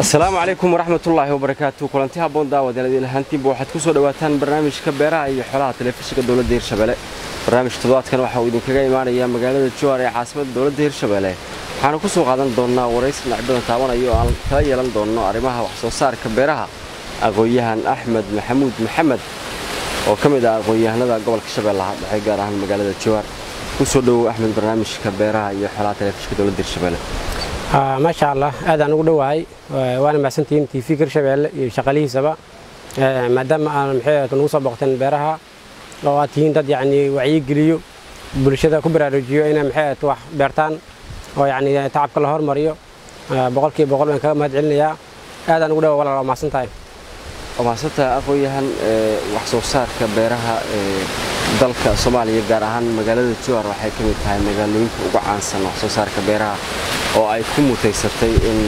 Asalaamu calaykum waraxmatullaahi wabarakaatu. Kulanti habboon daawadayaal, idin ahaantiinba waxaad ku soo dhawaataan barnaamijka beeraha iyo xoolaha telefishinka dowladda Hirshabelle. Barnaamijka toddobaadkan waxa uu idinkaga imaanayaa magaalada Jowhar ee caasimadda dowladda Hirshabelle. Waxaana ku soo qaadan doonnaa waraysi dhinac badan taabanayo oo aan kala yeelan doonno arrimaha wax soo saarka beeraha aqoon-yahan Axmed Maxamuud Maxamed oo ka mid ah aqoon-yahanada gobolka Shabeellaha Dhexe, gaar ahaan magaalada Jowhar. Ku soo dhowow Axmed barnaamijka beeraha iyo xoolaha telefishinka dowladda Hirshabelle. Maasha Allah, aadaan ugu dhowahay, waana mahadsantihiin TV Hirshabelle iyo shaqalihiisaba, maadaama aan maxay nagu soo booqteen beeraha oo aad tihiin dad yacni wacyigeliyo bulshada, ku baraarujiyo inay maxay wax beertaan oo yacni tacabka la hormariyo. 100% waan kaga mahad celinayaa. Aadaan ugu dhowa walaal, waa mahadsan tahay. Waa mahadsantahay aqoon-yahan. Wax soo saarka beeraha ee dalka Soomaaliya, gaar ahaan magaalada Jowhar, waxay ka mid tahay magaalooyinka ugu caansan wax soo saarka beeraha oo ay ku mutaysatay in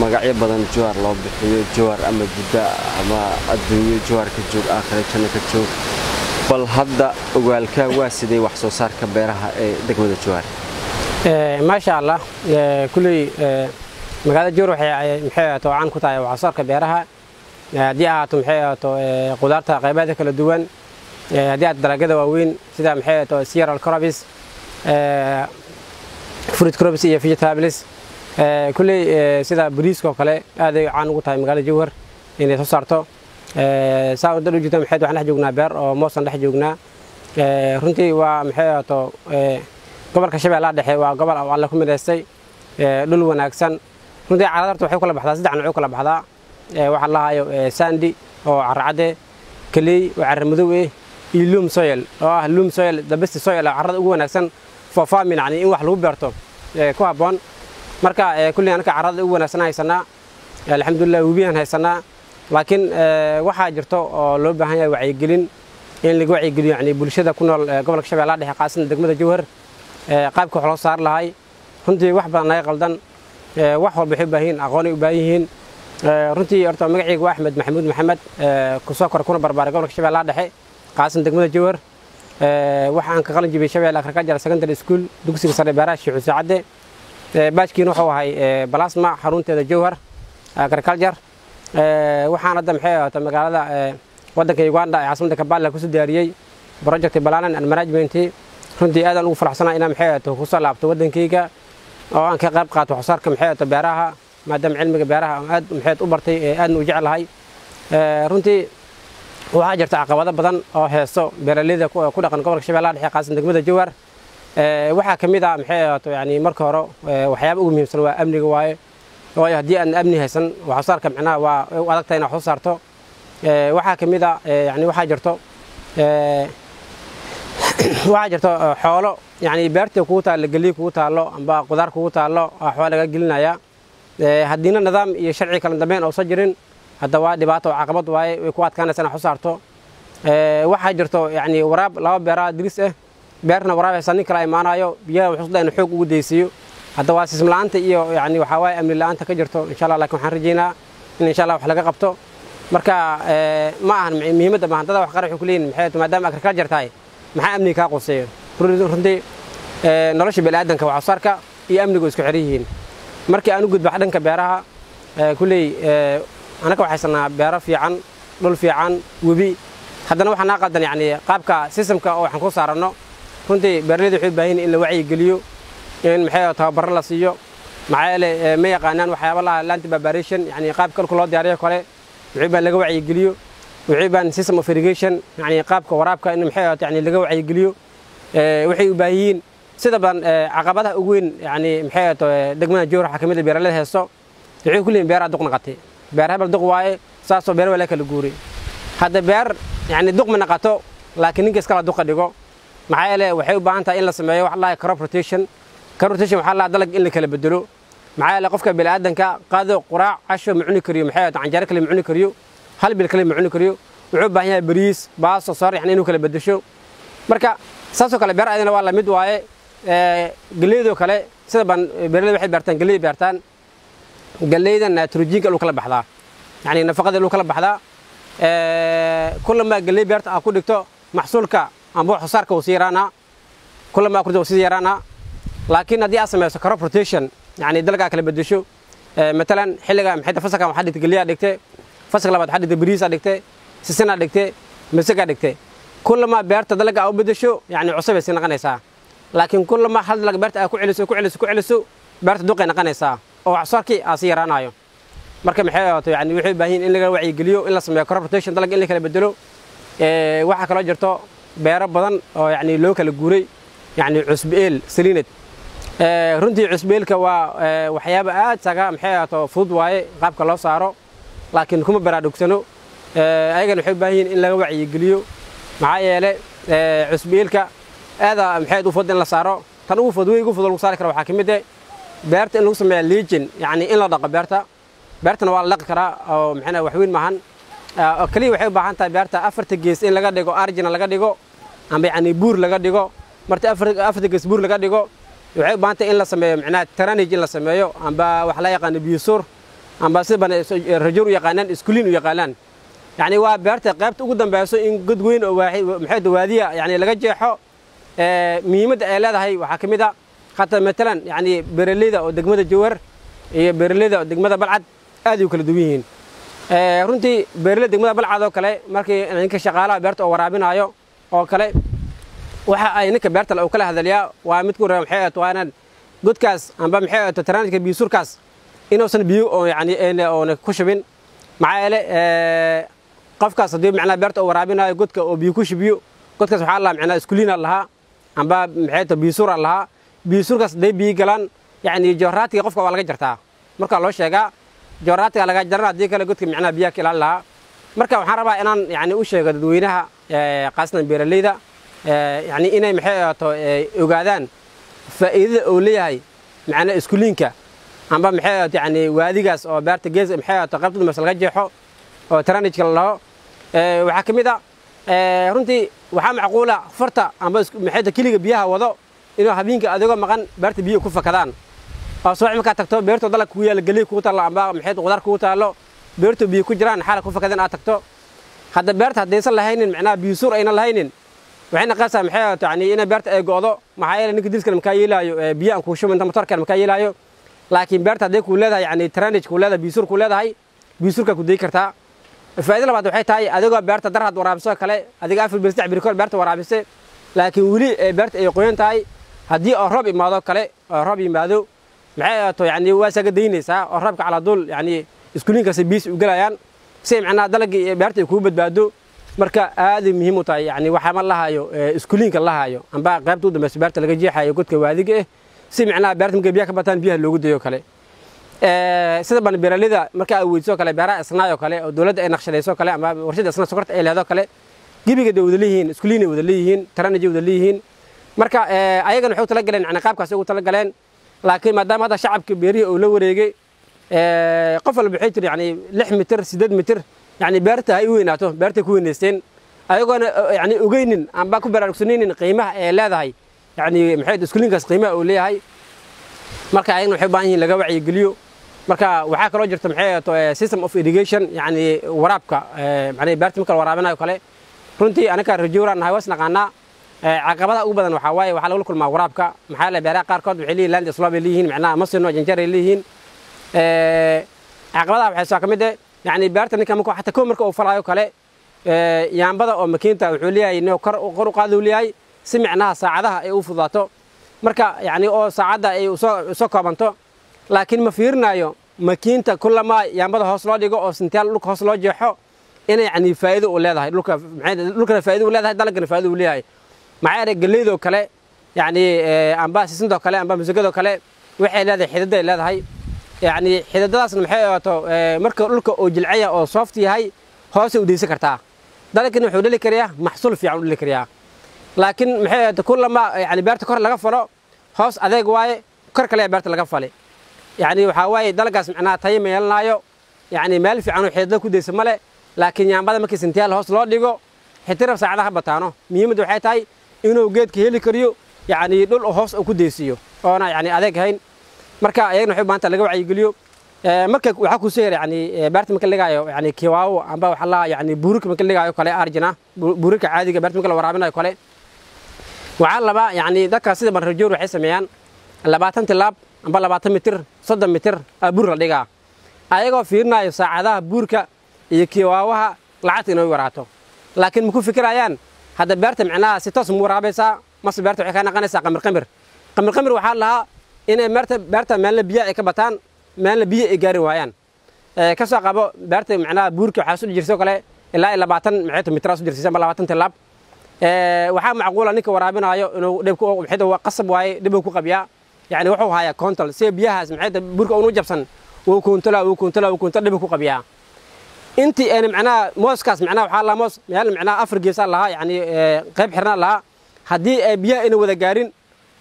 magacyo badan Jowhar loo bixiyo, Jowhar ama Jidda ama adduunyo Jowhar ka joog, aakhira janno ka joog. Bal hadda ogaalkaa waa sidee wax soo saarka beeraha ee degmada Jowhar? Maasha Allah, kulley magaalada Jowhar waxay maxay ahaato caan ku tahay wax soo saarka beeraha, haddii ahaato maxay ahaato qudaarta qaybaheeda kala duwan, haddii aad dalagyada waaweyn sida maxay ahaato cereal crops, fruit crops iyo vegetables. Kulley sida bariiska oo kale aaday caan ugu tahay magaalada Jowhar inay soo saarto. Saa dad u jirta maxay waxaan dhex joognaa beer oo moosan dhex joognaa. Runtii waa maxay ahaato gobolka Shabeellaha Dhexe waa gobol oo Alle ku midaystay dhul wanaagsan. Runtii carrada horta waxay kala baxdaa saddex nooc u kala baxdaa: waxaa la hayo sandy oo carra cadde, clay oo carra madow eh, iyo loam soil oo ah loam soil the best soil, oo carrada ugu wanaagsan for farming, yani in wax lagu beerto ku habboon. Marka kulli anaka carrada ugu wanaagsan haysanaa, alxamdulilah, webiyaan haysanaa, laakiin waxaa jirto oo loo baahan yahay wacyigelin, in laga wacyigeliyo yani bulshada ku nool gobolka Shabeellaha Dhexe, qaasatan degmada Jowhar, qaabka wax loo saar lahay. Runtii wax badan naga qaldan. Wax walba waxay u baahan yihiin aqoonay u baahan yihiin. Runtii horta magacaygu waa Axmed Maxamuud Maxamed, kusoo kora kuna barbaaray gobolka Shabeellaha Dhexe, qaasatan degmada Jowhar. Waxaan ka qalin jibiyey Shabeelle Agriculture Secondary School, dugsiga sare beeraha Sheekh Xuseen Cadde. Baajkiina wuxuu ahay Plasma, xarunteeda Jowhar Agriculture. Waxaan hadda maxay ahaato magaalada waddanka Uganda ee caasimadda Kampala kusoo diyaariyey project planning and management. Runtii aadaan ugu faraxsanahay inaan maxay ahaato kusoo laabto waddankayga oo aan ka qayb qaato wax soo saarka maxay ahaato beeraha, maadaama cilmiga beeraha aan aad maxay u bartay, aadna u jeclahay. Runtii waxaa jirta caqabado badan oo heeso beeraleyda ku dhaqan gobolka Shabeellaha Dhexe, qaasatan degmada Jowhar. Waxaa ka mid ah maxay ahaato yani marka hore waxyaaba ugu muhiimsan waa amniga waaye, waayo haddii aan amni haysan wax soo saarka micnaha waa u adag tahay inaad wax soo saarto. Waxaa ka mid ah yani waxaa jirto xoolo, yani beerta kugu taallo, gelii kugu taallo amba qudaar kugu taallo, xoolo laga gelinaya. Haddiina nidaam iyo sharci kala dambeyn uusan jirin, hadda waa dhibaato oo caqabad waaye, way ku adkaanaysa inaad wax soo saarto. Waxaa jirto yani waraab, laba beeraa diris ah, beerna waraabeysa, nin kala imaanayo, biyaha wuxuu inuu xoog ugu deysiiyo. Hadda waa system la'aanta iyo yani waxaa waaye amni la'aanta ka jirto insha Allah, laakiin waxaan rajeynaa in insha Allah wax laga qabto. Marka ma ahan muhiimadda maahan. Dada wax qaar waxay ku leeyihin maxay maadaama agriculture tahay maxaa amniga kaa quseeyo? Runtii nolosha bini'aadanka wax soo saarka iyo amnigu isku xiran yihiin. Markii aan u gudbo dhanka beeraha, kulley anaka waxay haysanaa beero fiican, dhul fiican, webi. Haddana waxaa naa qaldan yani qaabka systemka oo waxaan ku saaranno. Runtii beeraleyda waxay u baahan yihiin in la wacyigeliyo, in maxay tababaro la siiyo, maxaa yeelay ma yaqaanaan waxyaaba laha land preparation, yani qaabka dhulka loo diyaariyo kale wixii baan laga wacyigeliyo, wixii baan system of irrigation, yani qaabka waraabka in maxay yani laga wacyigeliyo waxay u baahan yihiin. Sida badan caqabadaha ugu weyn yani maxay ahaato degmada Jowhar waxaa ka mid ah beeraleyda heeso waxay ku leeyihin beeraha duq naqatay, beer hebel duq waaye, saasoo beer waa la kala guuray. Hadda beer yani duq ma naqato, laakiin ninka iskala duqa dhigo, maxaa yeelay waxay u baahan tahay in la sameeyo wax la crop rotation. Crop rotation waxaa la dalag in la kala bedelo, maxaa yeelay qofka bini'aadanka qaado, quraac, casho ma cuni kariyo, maxay ahaato canjeero kale ma cuni kariyo, hal bil kale ma cuni kariyo. Wuxuu u baahan yahay bariis, baasto, soor, yani inuu kala bedesho. Marka saasoo kale beer ayadana waa lamid waaye. Galeydoo kale sida baan beeraleyda waxay beertaan galey, beertaan galeyda nitrogenka lu kala baxdaa, yani nafaqada lu kala baxdaa. Kullama galey beerta aad ku dhigto, maxsuulka amba wax soo saarka uu sii yaraanaa, kullama ku sii yaraanaa. Laakiin haddii aad samayso crop rotation, yani dalgaa kala bedesho, Matalan xilliga maxay fasalkan waxaa dhigtay geliyaa dhigtay, fasalka labaad waxaa dhigtay bariis dhigtay, sisina dhigtay, masaga dhigtay. Kullama beerta dalaga aad u bedesho yacni cusub ay sii noqonaysaa. Laakiin kullama hal dalag beerta aad ku celiso ku celiso ku celiso, beerta duqay noqonaysaa oo wax soo saarkii aa sii yaraanayo. Marka maxay ahaato yacni waxay u baahan yihiin in laga wacyigeliyo, in la sameeyo crop rotation, dalag in la kala bedelo. Waxaa kaloo jirto beero badan oo yacni loo kala guuray yacni cusbeel saliinad. Runtii cusbeelka waa waxyaabo aad saga maxay ahaato fudud waaye qaabka loo saaro, laakiin kuma baraarugsano. Ayagana waxay u baahan yihiin in laga wacyigeliyo, maxaa yeelay cusbeelka aada maxay u fudud in la saaro. Tan ugu fudud wey ugu fudud lagu saari karo waxaa ka mid ah beerta in lagu sameeyo legion, yacni in la dhaqo beerta. Beertana waa la dhaqi karaa oo maxayna wax weyn maahan, oo kaliya waxay u baahan tahay beerta afarta gees in laga dhigo arjina laga dhigo amba yacni buur laga dhigo. Marta afarta gees buur laga dhigo, waxay u baahan tahay in la sameeyo macnaha drainage in la sameeyo, amba wax la yaqaano biyusuur, amba sida ban rajoor u yaqaanaan iskuliin u yaqaanaan. Yacni waa beerta qaybta ugu dambeyso in god weyn oo maxay waadiya yacni laga jeexo. Muhiimadda ay leedahay waxaa ka mid ah hataa matalan yacni beeraleyda oo degmada Jowhar iyo beeraleyda oo degmada Balcad aad ay u kala duwan yihiin. Runtii beeraleyda degmada Balcad oo kale markii ninka shaqaalaha beerta oo waraabinayo oo kale, waxa ay ninka beerta uu kala hadlayaa waa mid ku reeb maxay ahayd waa inaan godkaas amba maxay ahayd taraanka biyusurkaas inuusan biyo oo yacni oona ku shubin. Maxaa yeelay qofkaas haddii macnaha beerta uu waraabinayo godka oo biyo ku shubiyo, godkaas waxaa la macnaha iskuliina lahaa amba maxay tahay biyusuura lahaa. Biyusurkaas hadday biyo galaan yacni jooraatiga qofka waa laga jartaa, marka loo sheegaa jooraatiga laga jarana, haddii kale godka macnaha biyaha ka ilaalin lahaa. Marka waxaan rabaa inaan yacni u sheego dadweynaha, khaasatan beeraleyda, yacni inay maxay ahaato ogaadaan faa'iidada uu leeyahay macnaha iskuliinka amba maxay ahaato yacni waadigaas oo beerta gees maxay ahaato qaybta dambe laga jeexo oo drainage-ka la dhaho. Waxaa ka mid ah runtii waxaa macquula farta amba maxay tahay kiliga biyaha wado inuu habeenka adigoo maqan beerta biyo ku fakadaan, oo subax markaad tagto beerto dalag kugu yaalo, geley kugu taallo amba maxay qudaar kugu taallo, beerto biyo ku jiraan xaala ku fakadeen aad tagto. Hadda beerta haddaysan lahaynin macnaha biyo suur aynan lahaynin, waxay naqaysaa maxay ahaato yacni inay beerta ay go'do. Maxaa yeelay ninka diliskana makaa yeelaayo biyo aan kuu shubin inta motorkan makaa yeelaayo. Laakiin beerta hadday kuu leedahay yacni drainage kuu leedahay, biyo suur kuu leedahay, biyo suurkaa ku dayi kartaa. Faa'iido labaad waxay tahay adigoo beerta darhad waraabiso kale, adiga 4 bil 3 bil kor beerta waraabisay, laakiin weli beerta ay qoyan tahay, haddii oo roob imaado kale oo roob yimaado maxay ahaato yacni waa isaga daynaysaa oo roobka calaa duul yacni iskuuliinkaasi biis u galayaan si ay macnaha dalagii iyo beerta ay kugu badbaado. Marka aad ay muhiim u tahay yacni waxa ma lahayo iskuuliinka lahayo amba qaybta u dambeysa beerta laga jeexayo godka waadiga ah, si macnaha beerta markay biyaha ka bataan biyaha loogu dayo kale. Sida ban beeraleyda marka ay weydiiso kale beeraha isnaay oo kale oo dowladda ay naqshadayso kale ama warshada isna sokorta ay leedo kale, gebiga ay wada leeyihiin iskuuliin ay wada leeyihiin, taranaji wada leeyihiin. Marka ayagana waxay u tala galeen yacni qaabkaas ugu tala galeen. Laakiin maadaama hadda shacabka beerihii uu la wareegay, qof walba waxay tiri yacni 6 mitir 8 mitir yacni beerta ha i weynaato, beertay ku weynaysteen ayagoona yacni ogeynin amba ku baraarugsanaynin qiimaha ay leedahay yacni maxay iskuuliinkaas qiimaha uu leeyahay. Marka ayagana waxay u baahan yihiin laga wacyigeliyo. Marka waxaa kaloo jirta maxay ahaato system of irrigation, yacni waraabka macnaha beerta marka la waraabinayo kale. Runtii anaka rajooraan nahay waas naqaanaa caqabadaha ugu badan waxaa waaye waxaa lagula kulmaa waraabka. Maxaa yeelay beeraha qaarkood waxay leeyihiin land slope ay leeyihiin, macnaha ma sino janjar ay leeyihiin. Caqabadaha waxay soo ka mid ah yacni beerta ninka marka xataa kow marka uu falaayo kale, yaambada oo makiinta wuxuu leeyahay inuu kor u qaado uu leeyahay si macnaha saacadaha ay u fududaato, marka yacni oo saacadda ay usoo koobanto. Laakiin ma fiirinayo makiinta kullama yaambada hoos loo dhigo oo sintiyaal dhulka hoos loo jeexo inay yacni faa'iido u leedahay dhulka, maxay dhulkana faa'iido u leedahay, dalagana faa'iido u leeyahay. Maxaa yeelay galleyda oo kale yacni amba sisintoo kale amba masagada kale waxay leedahay xididdo ay leedahay, yacni xididadaasna maxay ahaato marka dhulka uu jilcaya oo soft yahay hoose u deysan kartaa, dalagana wuxuu dhali karayaa maxsuul fiican u dhali karayaa. Laakiin maxay ahaato kullama yacni beerta kor laga falo hoos adeeg waaye, kor kale beerta laga falay yacni waxaa waaye dalagaas macnaha tayo ma yeelanaayo, yacni meel fiican oo xididada ku deysa male. Laakiin yaambada markii sintiyaal hoos loo dhigo xitirab saacadaha bataano, muhiimaddu waxay tahay inuu geedka heli kariyo yacni dhul hoos uu ku deysiiyo oona yacni adeeg hayn. Marka ayagana waxay u baahan tahay laga wacyigeliyo. Marka waxaa ku soo hel yacni beerta marka la dhigaayo yacni kiwaawo amba waxa la yacni buurika marka la dhigaayo kale arjina buurika caadiga beerta marka la waraabinayo kale, waxaa labaa yacni dadka sida banrajoor waxay sameeyaan 20 tilaab amba 20 mitir 30 mitir buur la dhigaa, ayagoo fiirinayo saacadaha buurka iyo kiwaawaha lacagta inay waraato. Laakiin ma ku fikirayaan hadda beerta micnaha si toos mu waraabaysaa mase beerta waxay ka naqanaysaa qamir qamir qamir qamir. Waxaa lahaa inay beerta meelna biyo ay ka bataan, meelna biyo ay gaari waayaan. Ka soo qabo beerta micnaha buurka waxaa soo jirso kale ilaa 20 maxay mitir soo jirsiisan 20 tilaab. Waxaa macquula ninka waraabinayo inuu dhib ku maxay waa qasab waaye, dhib ku qabiyaa, yani wuxuu hayaa kontol si biyahaas maxay buurka uu jabsan uu kontolaa uu kontolaa uu kontol dhib ku qabiyaa. Intii aan macnaha mooskaas macnaha waxaa la moos meel macnaha afar gees lahaa, yani qayb xirnaa lahaa, haddii ay biyaha ina wada gaarin,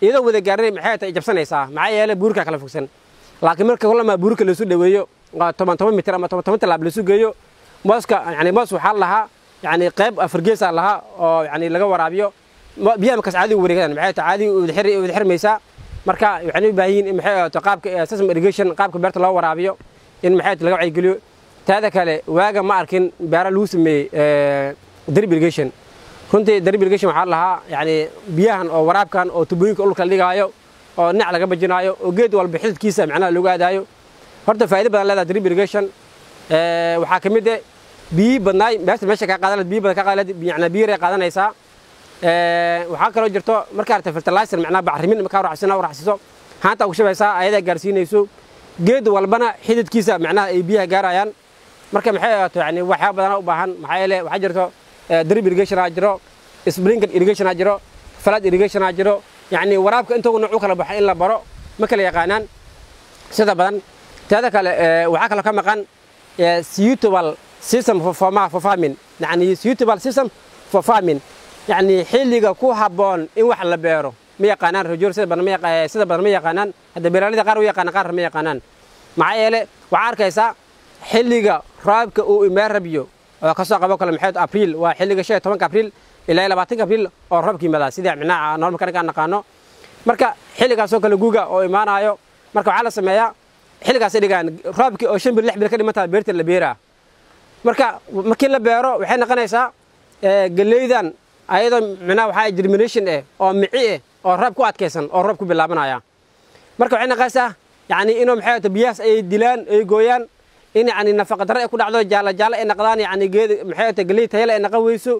iyadoo wada gaarin maxay tahay jabsanaysaa, maxaa yeelay buurka kala fogsan. Laakiin marka kulama buurka la soo dhaweeyo 10 mitir ama 10 talaab la soo geeyo mooska, yani moos waxaa lahaa yani qayb afar gees lahaa oo yani laga waraabiyo biyaha markaas caadi u wareegaan, maxay tahay caadi u wada xirmaysaa. Marka waxay u baahan yihiin in maxay ahaato qaabka system irrigation, qaabka beerta loo waraabiyo in maxay laga wacyigeliyo. Taada kale waaga ma arkin beera lagu sameeyey drip irrigation. Runtii drip irrigation waxaa lahaa yani biyahan oo waraabkan oo tubooyinka dhulka la dhigaayo oo dhinac laga bajinaayo oo geed walba xididkiisa macnaha lagu aadaayo. Horta faa'iido badan leedahay drip irrigation. Waxaa ka mid ah biyi badnaay beerta meesha ka qaadan, biyi badan ka qaadan, yani biyo yar qaadanaysaa. Waxaa kaloo jirto marka aragta fertilizer macnaha bacrimin markaa raacsina raacsiso haanta ugu shubaysaa ayadaa gaarsiinayso geed walbana xididkiisa macnaha ay biyaha gaarayaan. Marka maxay ahaato yani waxyaabo badan u baahan, maxaa yeelay waxaa jirto drip irrigation aa jiro, sprinkler irrigation aa jiro, flood irrigation aa jiro, yani waraabka inta uu nooc u kala baxo in la baro ma kala yaqaanaan sida badan. Taada kale waxaa kaloo ka maqan suitable system for farming, yani suitable system for farming, yani xilliga ku habboon in wax la beero ma yaqaanaan rajoor sida badan, ma sida badan ma yaqaanaan. Hadda beeraleyda qaar u yaqaanaan, qaar ma yaqaanaan. Maxaa yeelay waxaa arkaysaa xilliga roobka uu imaan rabiyo oo ka soo qabo kale maxay Abriil, waa xilliga 15 Abriil ilaa 20 Abriil oo roobka yimaada sida micnaha normalka anaga naqaano. Marka xilligaas oo kale guga oo imaanayo, marka waxaa la sameeyaa xilligaas ay dhigaan roobkii oo 5 bil 6 bil ka dhimantaa beerta la beeraa. Marka markii la beero waxay noqonaysaa galeydan ayadoo micnaha waxaa germination oo mici oo roob ku adkaysan oo roob ku bilaabanaya. Marka waxay noqonaysaa yani inuu maxay tahay biyahaas ay dilaan ay gooyaan, in yani nafaqa darro ay ku dhacdo, jaala jaala ay noqdaan, yani geed maxay tahay galey tayo leh ay noqon weyso.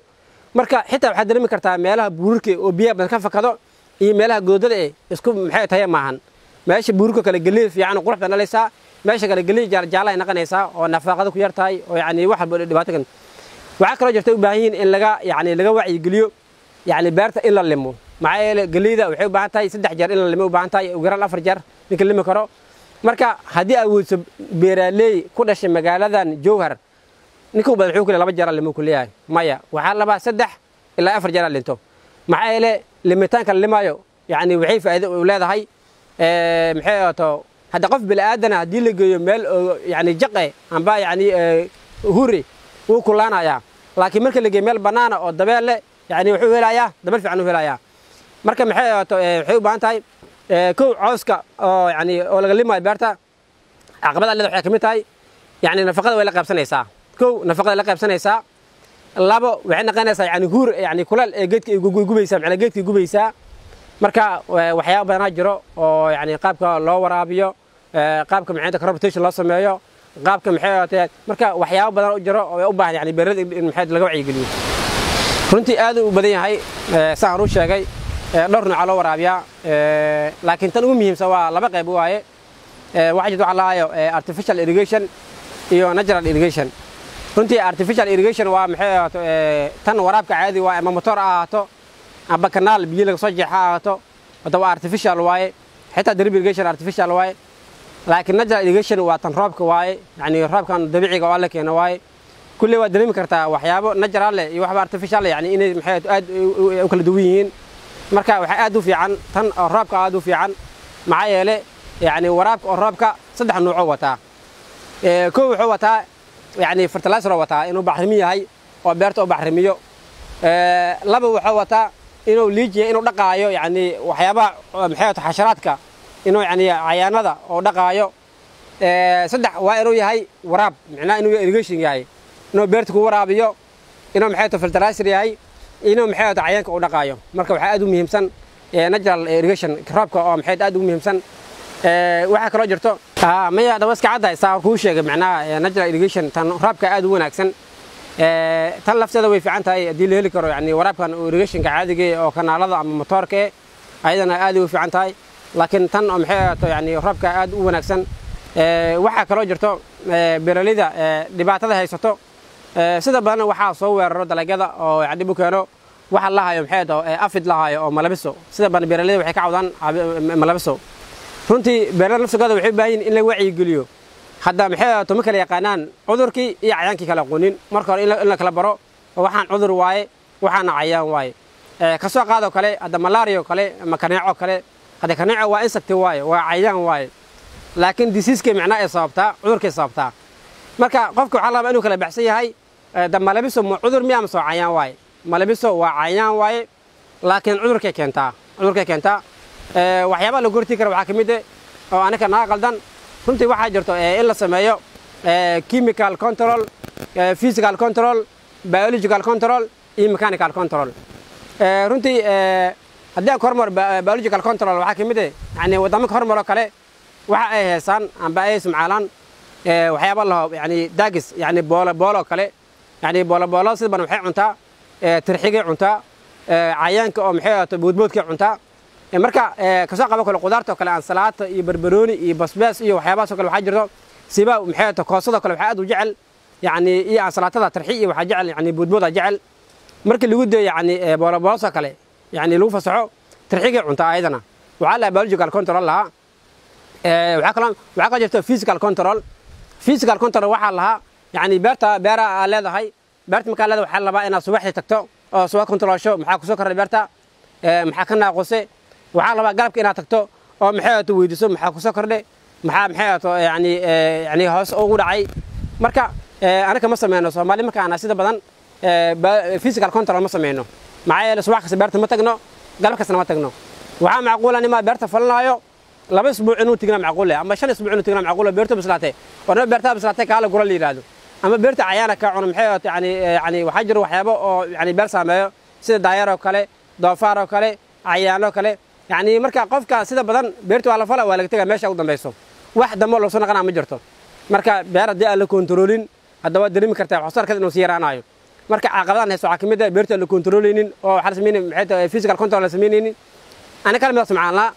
Marka xitaa waxaad dareemi kartaa meelaha buurarka oo biyaha badan ka fakado iyo meelaha goodada isku maxay tahay maahan. Meesha buurka kale galey fiican oo qurux badan dhalaysaa, meesha kale galey jaala jaala ay noqonaysaa oo nafaqada ku yar tahay oo yani wax walba dhibaato kan. Waxaa kaloo jirta u baahan yihiin in laga yani laga wacyigeliyo yani beerta in la limo, maxaa yeelay galeyda waxay u baahan tahay 3 jeer in la limo u baahan tahay, ugu yaraan 4 jeer ninka limi karo. Marka haddii awoodso beeraley ku dhashay magaaladan Jowhar, ninka u badan wuxuu ku leeyahay 2 jeer limo ku leeyahay, maya waxaa labaa 3 ilaa 4 jeer linto. Maxaa yeelay limitaanka la limayo yani waxay faa'iido u leedahay maxay ahaato hadda qof bini'aadan haddii la geeyo meel oo yani jaqe amba yani huri wuu kulaanayaa, laakiin marka la geeyo meel bannaana oo dabeel leh yani wuxuu helayaa dabeel fiican u helayaa. Marka maxay ahaato waxay u baahan tahay kow cawska oo yani oo laga limayo beerta. Caqabada leedahay waxay ka mid tahay yani nafaqada way la qaybsanaysaa, kow nafaqada la qaybsanaysaa, labo waxay noqonaysaa yani huur yani kulal ee geedka ay gubaysaa, macnaa geedka ay gubaysaa. Marka waxyaabo badanaa jiro oo yani qaabka loo waraabiyo, qaabka maxay crop rotation loo sameeyo, qaabka maxay ahaatee, marka waxyaabo badan u jiro oo u baahan yani beeraleyda in maxay laga wacyigeliyo. Runtii aad u badan yahay saan u sheegay dhowr nooc loo waraabiyaa, laakiin tan ugu muhiimsan waa laba qayb waaye. Waxaa jirta waxa la hayo artificial irrigation iyo natural irrigation. Runtii artificial irrigation waa maxay ahaato tan waraabka caadi waa ama motor ha ahaato amba kanaal biyo laga soo jeexa ha ahaato, hada waa artificial waaye. Xitaa drip irrigation artificial waaye, laakiin natural irrigation waa tan roobka waaye, yani roobkan dabiiciga oo alla keeno waaye. Kulley waa dareemi kartaa waxyaabo natural leh iyo waxba artificial leh, yani inay maxay aad u kala duwan yihiin. Marka waxaa aad u fiican tan oo roobka aad u fiican, maxaa yeelay yani waraabka oo roobka 3 nooc oo wataa. Kow wuxuu wataa yani fertilizer oo wataa inuu bacrimi yahay oo beerta oo bacrimiyo. Laba wuxuu wataa inuu liijiyo, inuu dhaqaayo yani waxyaabaha maxay tahay xasharaadka, inuu yani cayaanada oo dhaqaayo. 3 waa inuu yahay waraab, macnaha inuu irrigation yahay, inuu beerta ku waraabiyo, inuu maxay tahay fertilizer yahay, inuu maxay tahay cayaanka u dhaqaayo. Marka waxaa aad u muhiimsan natural irrigation roobka oo maxay aad ugu muhiimsan. Waxaa kaloo jirto maya dawa iska caddahay saa kuu sheegay, macnaha natural irrigation tan waraabka aad u wanaagsan. Tan lafteeda way fiican tahay haddii la heli karo, yani waraabkan irrigationka caadiga oo kanaalada ama motoorka ayadana aad u fiican tahay, laakiin tan oo maxay ahaato yani waraabka aad u wanaagsan. Waxaa kaloo jirto beeraleyda dhibaatada haysato sida badan waxaa soo weeraro dalagyada oo yani dhib u keeno waxa la hayo maxay ahaato aphid la hayo oo malabiso. Sida badan beeraleyda waxay ka cawdaan malabiso. Runtii beeraleyda nafsigooda waxay u baahan yihiin in la wacyigeliyo. Hadda maxay ahaato ma kala yaqaanaan cudurkii iyo cayaankii kala aqoonin. Marka hore in la kala baro oo waxaan cudur waaye, waxaana cayaan waaye. Kasoo qaadoo kale hadda malaria oo kale ama kaneeco kale, hadda kaneeco waa insect waaye, waa cayaan waaye, laakiin diseaskay macnaha ay sababtaa, cudurkay sababtaa. Marka qofka waxaa la rabaa inuu kala baxsan yahay da malabiso ma cudur miya mise waa cayaan waaye. Malabiso waa cayaan waaye, laakiin cudurkay keentaa, cudurkay keentaa. Waxyaabaha lagu hortegi kara waxaa ka mid ah oo anaka naga qaldan runtii waxaa jirto in la sameeyo chemical control, physical control, biological control iyo mechanical control. Runtii haddii aan ka hormaro biological control, waxaa ka mid ah yani waddamaka hormaroo kale waxa ay heesaan amba ay isticmaalaan waxyaaba laho yani daagis, yani boolo boolo kale, yani boolo boolo sida badan waxay cuntaa tirxigay cuntaa, cayaanka oo maxay ahaato boodboodkay cuntaa. Marka kasoo qabo kale qudaarta oo kale ansalaata iyo barbarooni iyo basbaas iyo waxyaabahaas oo kale waxaa jirto siba maxay ahaato koosada kale waxaa aad u jecel yani iyo ansalaatada tarxi iyo waxaa jecel yani boodbooda jecel. Markii lagu dayo yani boolo booloosoo kale yani lagu fasaxo tarxigay cuntaa, ayadana waxaa lahaa biological control lahaa. Waxaa kaloo jirto physical control. Physical control waxaa lahaa yani beerta beera aad leedahay, beerta markaa leedahay waxaa la rabaa inaad subaxdii tagto oo subax controlsho maxaa kusoo kordhay beerta, maxaa ka naaqusay. Waxaa la rabaa galabka inaad tagto oo maxay ahaato weydiiso maxaa kusoo kordhay, maxaa maxay ahaato yani yani hoos ugu dhacay. Marka anaka ma sameyno Soomaali marka ana sida badan physical control ma sameyno, maxaa yeelay subax kasta beerta ma tagno, galab kastana ma tagno. Waxaa macquula nimaa beerta falanaayo 2 isbuuc inuu tigna macquul ama 5 isbuuc inuu tigna macquul, beerta bislaatay oo beerta bislaatay kaala gura la yiraahdo ama beerta cayaana ka cuno maxay ahaato yani yani waxaa jiro waxyaabo oo yani beer saameeyo sida daayeer oo kale, doofaar oo kale, cayaan oo kale. Yani marka qofka sida badan beerta waa la fala, waa laga tegaa meesha ugu dambayso, wax dambe loo soo naqanaa ma jirto. Marka beer haddii aan la kontaroolin hadda waad dareemi kartaa wax soo saarkeeda inuu sii yaraanayo. Marka caqabadahan haysto waxaa ka mid ah beerta aan la kontarooleynin oo waxaa la sameynay maxay tahay physical control la sameynaynin. Ana kala mid samcaalnaa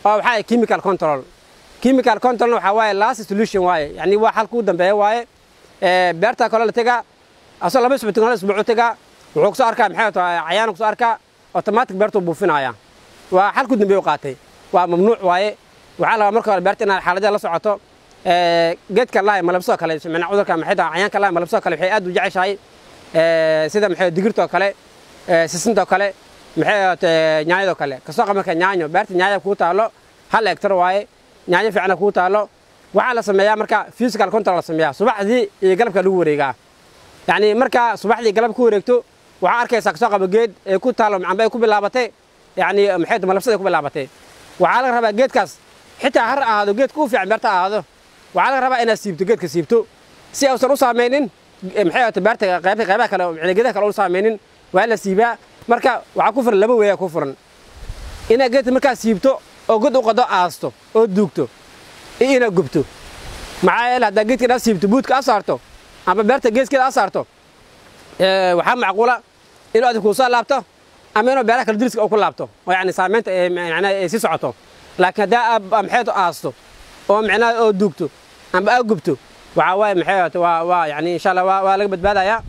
oo waxaa ah chemical control. Chemical control waxaa waaye last solution waaye, yani waa xalka ugu dambeeya waaye. Beerta kale la tegaa asoo 2 isbuuc 2 isbuuc u tegaa, wuxuu kusoo arkaa maxay tahay cayaan kusoo arkaa, automatic beertuu buufinaya, waa xalku dambeeya u qaatay, waa mamnuuc waaye. Waxaa la rabaa marka hore beerta inaad xaaladda la socoto. Geedka lahay malabsoo kale macnaa cudurka maxay tahay cayaanka lahay malabsoo kale waxay aad u jeceshahay sida maxay digirtoo kale, sisintoo kale, maxay ahaatee nyaanyadoo kale. Kasoo qaba marka nyaanyo beerta nyaanya kuu taalo 1 hektar waaye, nyaanyo fiicana kuu taalo. Waxaa la sameeyaa marka physical control la sameeyaa subaxdii iyo galabka lagu wareegaa. Yani marka subaxdii galab ku wareegto waxaa arkaysaa kasoo qaba geed ay ku taalo amba ay ku bilaabatay yani maxay tahay malabsada ay ku bilaabatay. Waxaa laga rabaa geedkaas xitaa har ahaado geedka u fiican beerta ahaado, waxaa laga rabaa inaad siibto geedka, siibto si uusan u saameynin maxay ahaatay beerta qaybta qaybaha kale oo geedaha kale u saameynin, waa la siibaa. Marka waxaa ku furan 2 weeyaa ku furan, inaad geedka markaa siibto oo god u qado aasto oo duugto iyo inaad gubto. Maxaa yeelay haddaa geedka inaad siibto buudka aad saarto ama beerta geeskeeda aad saarto, waxaa macquula inuu adiga kuu soo laabto ama inuu beeraha kale deriska uu ku laabto oo yacni saameynta macnaha ay sii socoto. Laakiin haddaa aad maxay aasto oo macnaha oo duugto amba aad gubto waxaa waaye maxay ahaato waa yacni insha Allah waa laga badbaadayaa.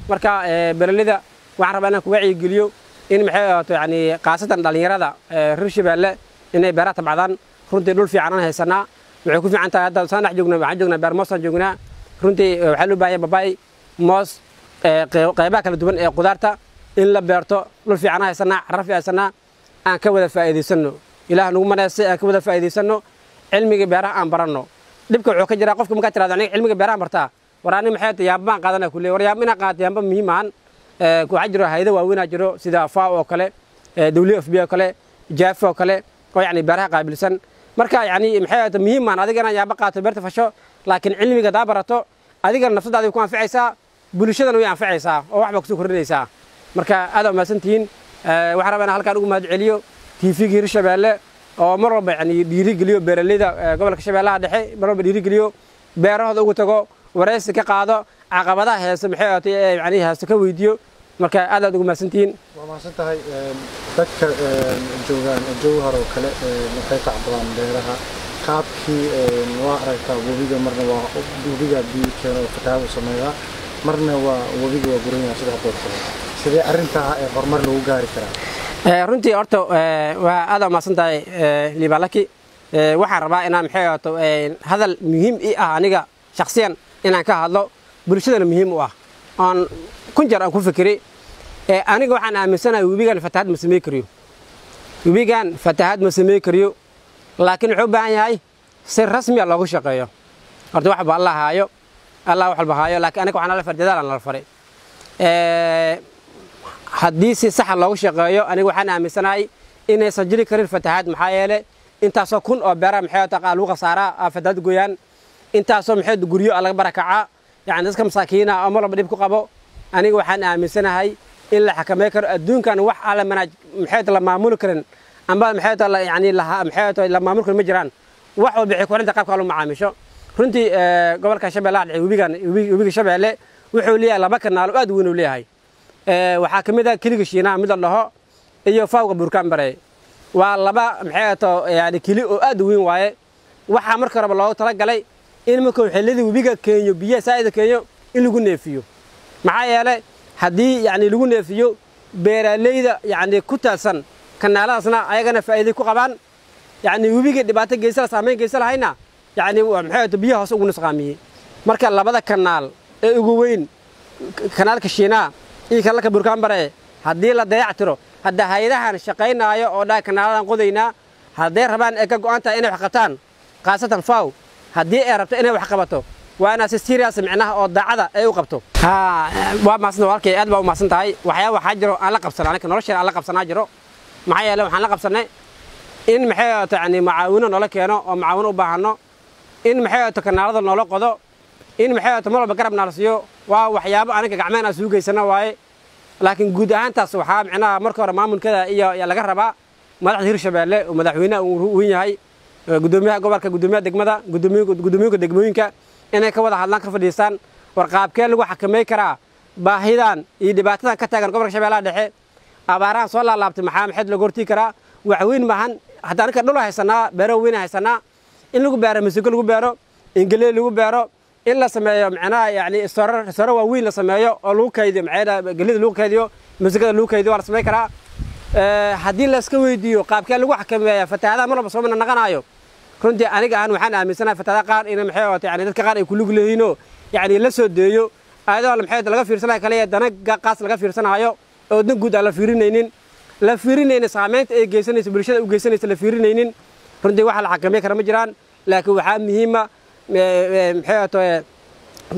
Marka beeraleyda waxaan rabaa inaan ku wacyigeliyo in maxay ahaato yacni khaasatan dhallinyarada reer Shabeelle inay beeraha tabcadaan. Runtii dhul fiican aan haysanaa, waxay ku fiican tahay hadda saan dhex joogno, waxaan joognaa beer moos aan joognaa. Runtii waxaa loo baahan yahay babaay, moos, qaybaha kala duwan ee qudaarta in la beerto. Dhul fiican aan haysanaa, carro fiican haysanaa, aan ka wada faa'iidaysanno. Ilaah nagu manaysay aan ka wada faa'iidaysanno, cilmiga beeraha aan baranno. Dhibka wuxuu ka jiraa qofka markaad tirahdo aniga cilmiga beeraha bartaa, war ani maxay tahay yaamba baan qaadanaa kulle, war yaamba inaan qaato yaamba muhiim ahan. Waxaa jiro hay'ado waaweyn aa jiro sida FAO oo kale, WFP oo kale, JAF oo kale oo yacni beeraha qaabilsan. Marka yacni maxay ahayd muhiim maan adiga inaad yaamba qaato beerta fasho, laakiin cilmiga hadaa barato adigana nafsadaada way ku anficaysaa, bulshadana way anficaysaa oo wax baa kusoo kordhinaysaa. Marka aad aa mahadsantihiin. Waxaan rabaa inaan halkaan ugu mahad celiyo TV-ga Hirshabeelle oo mar walba yani dhiirigeliyo beeraleyda gobolka Shabeellaha Dhexe, mar walba dhiirigeliyo, beerahooda ugu tago, waraysi ka qaado, caqabadaha heese maxay ahaatay yani heese ka weydiiyo. Marka aad aad ugu mahadsantihiin. Waa mahadsan tahay. Dadka joogaan Jowhar oo kale waxay tacbadaan beeraha qaabkii waa aragtaa, webiga marna waa webiga biyo keeno oo fatahaad u sameeyaa, marna waa webiga waa guran yahay sida hadda oo kale. Sidee arrintaa horumar lagu gaari karaa? Runtii horta waa aad u mahadsan tahay, Liibalaki. Waxaan rabaa inaan maxay ahaato hadal muhiim ii ah aniga shakhsiyan inaan ka hadlo, bulshadana muhiim u ah, oon kun jeer aan ku fikiri. Aniga waxaan aaminsanahay webigan fatahaad ma samey kariyo, webigan fatahaad ma samey kariyo, laakiin wuxuu u baahan yahay si rasmi ah loogu shaqeeyo. Horta wax ba Allah haayo, Allah wax walba haayo, laakiin aniga waxaan la faray dadaal aan la faray. Haddii si saxa loogu shaqeeyo, aniga waxaan aaminsanahay inaysan jiri karin fatahaad. Maxaa yeelay intaasoo kun oo beeraha maxay taqa lagu khasaaraa fatahaad gooyaan, intaasoo maxay guryo laga barakacaa, yani dadka masaakiina oo mar walba dhib ku qabo. Aniga waxaan aaminsanahay in la xakameyn karo. Adduunkan wax alla manaaj maxay la maamuli karin amba maxay la yani maxay la maamuli karin ma jiraan. Wax walba waxay ku xiran tahay qaabka loo macaamisho. Runtii gobolka Shabeellaha Dhexe webigan, webiga Shabeelle wuxuu leeyahay laba kanaal oo aad u weyn uu leeyahay. Waxaa ka mid ah keliga Shiinaha mid la dhaho iyo Fawga Burkaanbare. Waa laba maxay ato yani keli oo aad u weyn waaye. Waxaa marka horeba loogu talagalay in markuu xillidii webiga keenyo biyaha saa'ida keenyo in lagu neefiyo. Maxaa yeelay haddii yani lagu neefiyo, beeraleyda yani ku taadsan kanaaladaasna ayagana faa'iiday ku qabaan, yani webiga dhibaato geysa saameyn geysa lahayna yani maxay ato biyaha hoose ugu nusqaamiyey. Marka labada kanaal ee ugu weyn, kanaalka Shiinaha iyo kanaalka Burkaanbare, haddii la dayactiro, hadda hay-adahan shaqaynaayo oo dhaa kanaaladan qodaynaa, hadday rabaan ay ka go'an tahay inay wax qabtaan, khaasatan FAW haddii ay rabto inay wax qabato, waa inaa si serious micnaha oo daacada ay u qabto. Waa mahadsan walaalkay, aad baa u mahadsan tahay. Waxyaaba waxaa jiro aan la qabsan aniga nolosheena aan la qabsanaa jiro. Maxaa yeelay waxaan la qabsanay in maxay ahaato yani macaawino noola keeno oo macaawino u baahano, in maxay ahaato kanaalada noola qodo, in maxay ahaato mar walba garab naala siiyo. Waa waxyaabo aniga gacmeen aan sugu geysana waaye. Laakiin guud ahaantaas waxaa micnaha marka hore maamulkada iyo laga rabaa madaxda Hirshabeelle oo madaxweynaha uu weyn yahay, gudoomiyaha gobolka, gudoomiyaha degmada, gudoomiyaha degmooyinka, inay ka wada hadlaan, ka fadhiistaan war qaabkee lagu xakamey karaa baahidan iyo dhibaatadan ka taagan gobolka Shabeellaha Dhexe, abaarahan soo laalaabtay, maxaa maxayd looga hortigi karaa. Wax weyn maahan hadda aniga dhul haysanaa, beero weyn haysanaa, in lagu beero masigo, lagu beero ingeley, lagu beero, in la sameeyo macnaha yani istooro waaweyn la sameeyo oo lagu kaydiyo macnaha gelida lagu kaydiyo, masigada lagu kaydiyo, waa la sameyn karaa. Haddii la iska weydiiyo qaabkee lagu xakameeya fatahaadaha mar walba soo naqanayo, runtii aniga ahaan waxaan aaminsanahay fatahaadaha qaar in maxay ahaato yani dadka qaar ay ku lug leeyihiinoo yani la soo deeyo ayadoo maxay laga fiirsanayo kaliya dana qaas laga fiirsanayo oo dan guud aan la fiirinaynin, la fiirinaynin saameynta ay geysanayso bulshada u geysanayso la fiirinaynin. Runtii waxa la xakameyn kara ma jiraan, laakiin waxaa muhiima maxay ahaato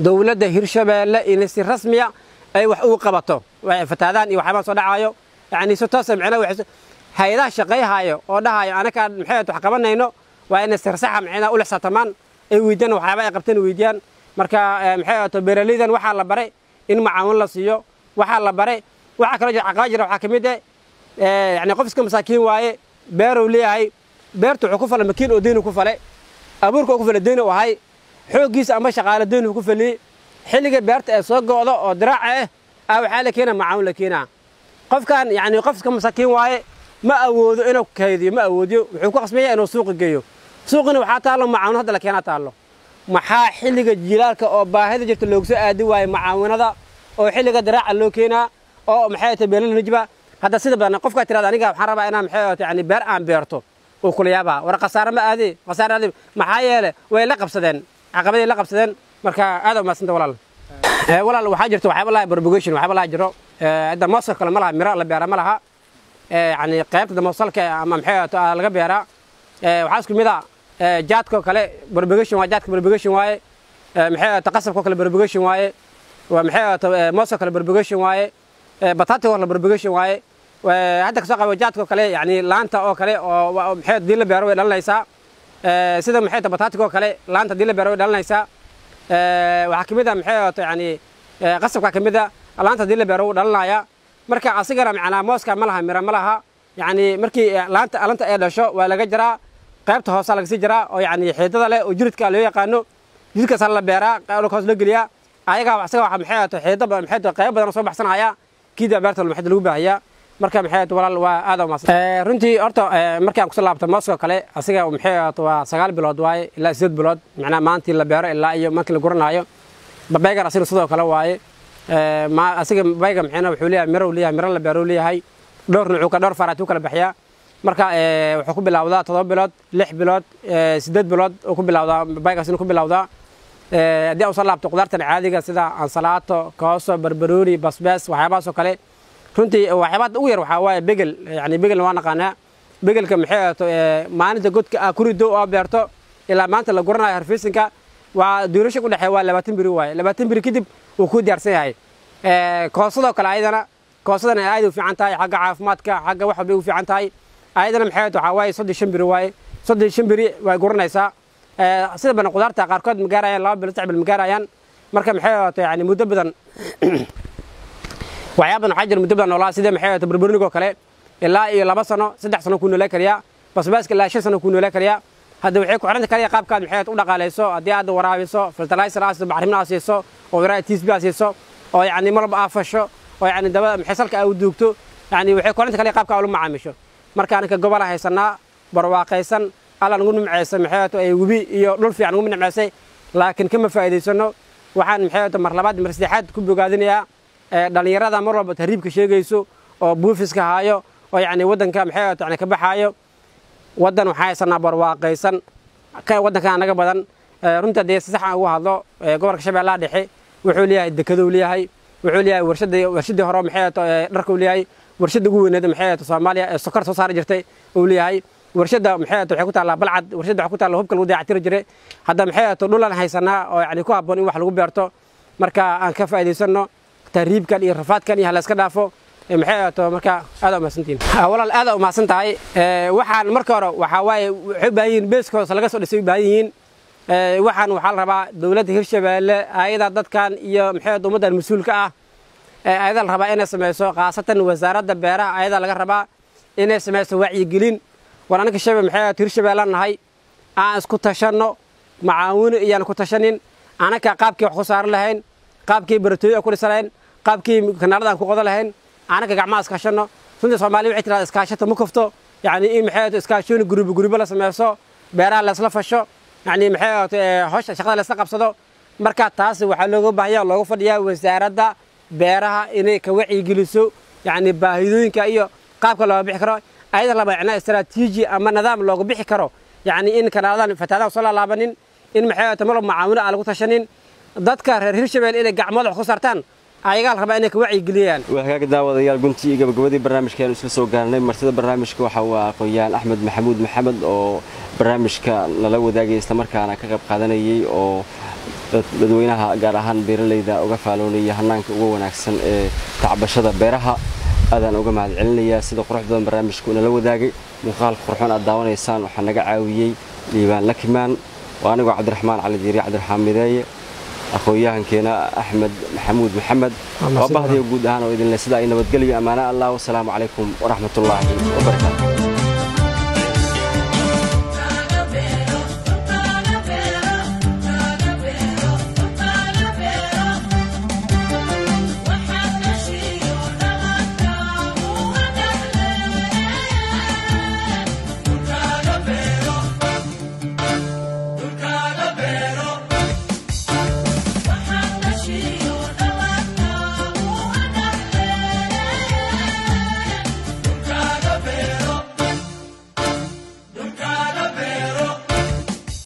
dowladda Hirshabeelle in si rasmiya ay wax ugu qabato fatahaadahan iyo waxyaabaha soo dhacayo, yani si toosa macnaha hay-adaha shaqayhayo oo dhahayo anakaa maxay ahaato wax qabanayno, waa inay sirsaxa macnaha ula xisaabtamaan, ay weydiiyaan waxyaaba ay qabteen weydiiyaan. Marka maxay ahaato beeraleydan waxaa la baray in macaawin la siiyo, waxaa la baray. Waxaa kaloo jira caqabad jira, waxaa ka mid ah yani qof iska masaakiin waaye, beeruu leeyahay, beertu wuxuu ku falay makiin oo deynu ku falay, abuurka uu ku falay deyn uu ahay, xooggiisa ama shaqaale deyn uu ku faliyey. Xilliga beerta ay soo go'do oo diraaca ah waxaa la keenaa macaawin la keenaa. Qofkan yani qof iska masaakiin waaye, ma awoodo inuu kaydiyo, ma awoodiyo, wuxuu ku qasbaya inuu suuqa geeyo. Suuqina waxaa taallo macaawin hadda la keenaa taallo. Maxaa xilliga jiilaalka oo baahida jirta loogu soo aadi waayo macaawinada oo xilliga diraaca loo keenaa oo maxay tahay beeraleyda nijba? Hadda sida badan qofka tirada aniga waxaan rabaa inaan maxay tahay yani beer aan beerto, oo kula yaabaa war khasaare ma aadi, khasaare aadi. Maxaa yeelay way la qabsadeen caqabaday la qabsadeen. Marka aad u mahadsantahay walaal. Walaal waxaa jirta waxyaaba laha propagation, waxyaaba laha jiro. Hadda mooska kale ma laha miro la beera ma laha, yani qaybta moosalka ama maxay ahaato laga beeraa. Waxaa isku mid ah jaadka oo kale propagation waa jaadka propagation waaye, maxay ahaato qasabka oo kale propagation waaye, waa maxay ahaato mooska kale propagation waaye, bataatiga oo kale propagation waaye. Hadda kasoo qabo jaadka oo kale, yani laanta oo kale oo maxay haddii la beero way dhalinaysaa, sida maxay tahay bataatiga oo kale laanta haddii la beero way dhalinaysaa. Waxaa kamid ah maxay ahaato yani qasabka kamid ah laanta haddii la beero wuu dhalinayaa. Marka asigana macnaa mooska ma laha miro ma laha. Yacni markii laanta alanta ay dhasho waa laga jaraa, qaybta hoosaa laga sii jaraa oo yacni xiidada leh oo jiridka loo yaqaano, jiridkaasaa la beeraa, dhulka hoos loo geliyaa. Ayagaa asaga waxa maxay ahaato xiida maxay tahay qayb badan oo soo baxsanaya kiida beerta maxay lagu baahiyaa. Marka maxay ahaato walaal waa aad u mahadsan. Runtii horta markii aan kusoo laabto mooska kale, asiga maxay ahaato waa 9 bilood waaye ilaa 8 bilood, macnaha maantii la beero ilaa iyo markii la guranaayo. Babaygan asiga sidoo kale waaye. Ma asiga babayga maxayna wuxuu leeyahay miro, uu leeyahay miro la beero, uu leeyahay dhowr nuuc, ka dhowr faraati u kala bixiyaa. Marka wuxuu ku bilowdaa 7 bilood, 6 bilood, 8 bilood uu ku bilowdaa babaygaas inuu ku bilowdaa. Haddii aan usoo laabto qudaartan caadiga sida ansalaato, kooso, barbarooni, basbaas, waxyaabahaas oo kale, runtii waxyaabaha ugu yar waxaa waaye begel. Yacni begelna waa naqaanaa. Begelka maxay ahaato maalinta godka aa ku rido oo beerto ilaa maanta la guranayo harfeysinka waa duurasha ku dhexeeya waa 20 beri waaye. 20 beri kadib wuu ku diyaarsan yahay. Koosadoo kale ayadana, koosadana aad u fiican tahay xagga caafimaadka, xagga wax walbay u fiican tahay. Ayadana maxay ahaato waxaa waaye 35 beri waaye, 35 beri way guranaysaa. Sida badan qudaarta qaarkood ma gaarayaan 2 bilood, 3 bilood ma gaarayaan. Marka maxay ahaato yacni muddo badan waxyaaba badan waxaa jira muddo badan noolaa, sida maxay ahaato barbarooniga oo kale ilaa iyo 2 sano, 3 sano kuu noolaan kariyaa, basbaaska ilaa 5 sano kuu noolaan kariyaa. Hadda waxay ku xiranta kaliya qaabkaad maxay u dhaqaalayso. Haddii aad waraabiso, fertilizer aad siiso, bacrimin aad siiso, oo yaraa TSP aad siiso, oo yacni malab aad fasho, oo yacni daba maxay salka aad u duugto, yacni waxay ku xiranta kaliya qaabka aad ula macaamisho. Marka anaka gobol haysanaa barwaaqaysan, Alla nagu nimceysay, maxay ahaato ay webi iyo dhul fiican nagu nimceysay, laakiin kama faa'iidaysano. Waxaan maxay ahaato mar labaad mar saddexaad ku bogaadinayaa dhalinyarada mar walba tahriibka sheegayso oo buufiska haayo oo yacni waddanka maxay ahaato yacni ka baxaayo. Waddan waxaa haysanaa barwaaqaysan, ka waddanka naga badan. Runtii haddii si sax aan ugu hadlo, gobolka Shabeellaha Dhexe wuxuu leeyahay dekaduu leeyahay, wuxuu leeyahay warshadii hore maxay ahaato dharka uu leeyahay, warshadda ugu weyneed maxay ahaato Soomaaliya ee sokor soo saari jirtay uu leeyahay, warshadda maxay ahaato waxay ku taallaa Balcad, warshadda waxay ku taallaa hubka lagu dayactiri jiray. Hadda maxay ahaato dhulan haysanaa oo yacni ku habboon in wax lagu beerto. Marka aan ka faa'iidaysano tahriibkan iyo rafaadkan iyo hala iska dhaafo maxay ahaato. Marka aad u mahadsantihiin walaal, aad u mahadsan tahay. Waxaan marka hore waxaa waaye waxay u baahan yihiin beeskooda laga soo dhisay u baahan yihiin. Waxaan waxaa la rabaa dowladda Hirshabeelle ayada dadkan iyo maxay ahaato ummaddan mas-uulka ah ayada la rabaa inay sameyso, khaasatan wasaaradda beeraha ayada laga rabaa inay sameyso wacyigelin. War anaka shabe maxay ahaato Hirshabeellaan nahay, aan isku tashanno, macaawino iyaan ku tashanin anaka qaabkii wax ku saaran lahayn, qaabkii baratooyo ku dhisan lahayn, qaabkii kanaalada aan ku qodan lahayn, anaka gacmaha iskaashanno. Runtii Soomaaliya waxay tirahdaa iskaashato ma kufto. Yacni in maxay ahaato iskaashooni gurubi gurubo la sameyso, beeraha laysla fasho, yacni maxay ahaato howsha shaqada laysla qabsado. Marka taas waxaa looga baahanyaa, looga fadhiyaa wasaaradda beeraha inay ka wacyigeliso yacni baahidooyinka iyo qaabka looga bixi karo. Ayada laba macnaa istaraatiiji ama nidaam looga bixi karo, yacni in kanaaladan fatahaadaha soo laalaabanin, in maxay ahaato malab macaawino aan lagu tashanin, dadka reer Hirshabelle inay gacmooda wax ku saartaan ayagaa la rabaa inay ka wacyigeliyaan. Waa hagaag daawadayaal, guntii iyo gabagabadii barnaamijka isla soo gaarnay. Martida barnaamijka waxa uu aqoon-yahan Axmed Maxamuud Maxamed oo barnaamijka nala wadaagay islamarkaana ka qayb qaadanayay oo dadweynaha gaar ahaan beeralayda uga faaloonaya hanaanka ugu wanaagsan ee tacbashada beeraha. Aadaan uga mahad celinayaa sida qurux badan barnaamijku nala wadaagay. Muuqaalka qurxoon aad daawanaysaan waxaa naga caawiyey Liibaan Lakimaan, waa anigoo Cabdiraxmaan Cali Diiri, Cabdiraxmaan Mideeye, aqoon-yahankeena Axmed Maxamuud Maxamed, waa bahdiyo guud ahaan oo idinle sidaa ay nabadgelyo, ammaano Allah, wasalaamu calaykum waraxmatullaahi wabarakaatu.